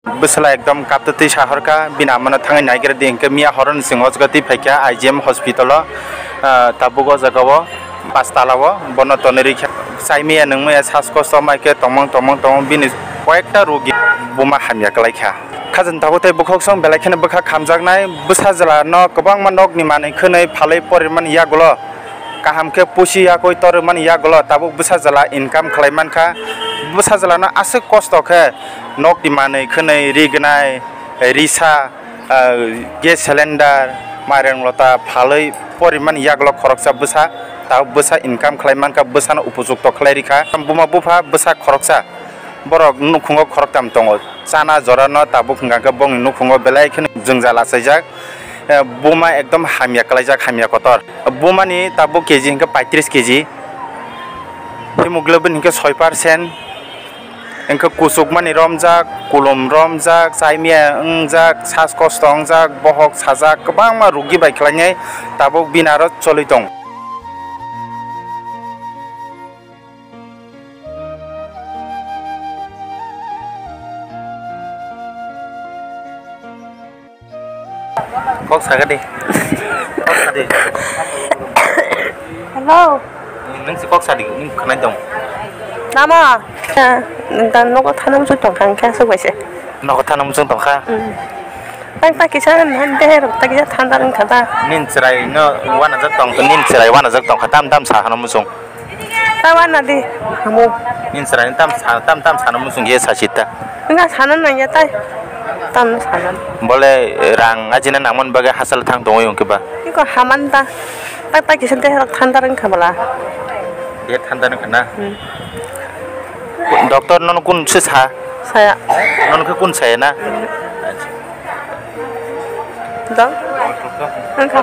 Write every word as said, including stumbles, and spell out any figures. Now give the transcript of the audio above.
Bwsala ekdom kaptwi sahorkha, bini amano thangwi naigra di hinkhe miya horoni chwng o jaga twi phaikha I G M hospital o, ah, tabuk o jaga o pas tala o bono tonwi rikha. Chai maya nwng maya saskosto maikhe tongmang tongmang tongmang bini koyekta rugi buma hamya kwlaikha. Khajang tabuk tei bwkhok song belai kheno bwkha khamjaknai bwsa jwlano kwbangma nokni manwi khwnwi phalwi porimani yagulo. Kaham khe pusi yakwi tormani yagulo tabuk bwsa jwla income khlai mankha. Bwsa jwlano aswk kosto khe nokni manwi khwnwi rignai, risa, ah, gas cylinder, mairang lota phalwi porimani yagulo khoroksa bwsa, tabuk bwsa income khlai mankha, bwsano upojukto khlai rikha. Buma bupha bwsa khoroksa, borok nukhungo khoroktam tongo, chana jorano tabuk hwnkha khe bongni nukhungo belai kheno jwngjal achaijak. Eh, buma ekdom hamya kwlaijak, hamya kotor. Bumani tabuk K G hinkhe paitris K G, hemoglobin hinkhe soi percent, hinkhe kuchukmani romjak, kulum romjak, chaimiya wngjak, saskosto wngjak, bohok sajak, kwbangma rugi bai khlainai tabuk bini aro choli tong. Kok saga di. Kok sa di. Hello. Nung si kok sa di, nung khanai dong. Nama? Dan nogo thanam su tong khang kya su baise. Nogo thanam su tong kha. Hmm. Tang ta kisa nan de rok ta kisa thanda rung thanda. Nin chrai no wana jak tong, nin chrai wana jak tong kha tam tam sa hano musung. Ta wana di, hamu. Nin chrai tam sa, tam tam sa hano musung ye sa sita. Nga sana nang ya tai. Tam sana. Bole rang ajina nangman bagai hasal thang tong yung kiba. Iko haman ta. Ta ta kisa de rok thanda rung kha bala. De thanda rung kha na. Hmm. Doctor nono kun se sa? Saya. Nono ke kun saya na? Dong. Engka.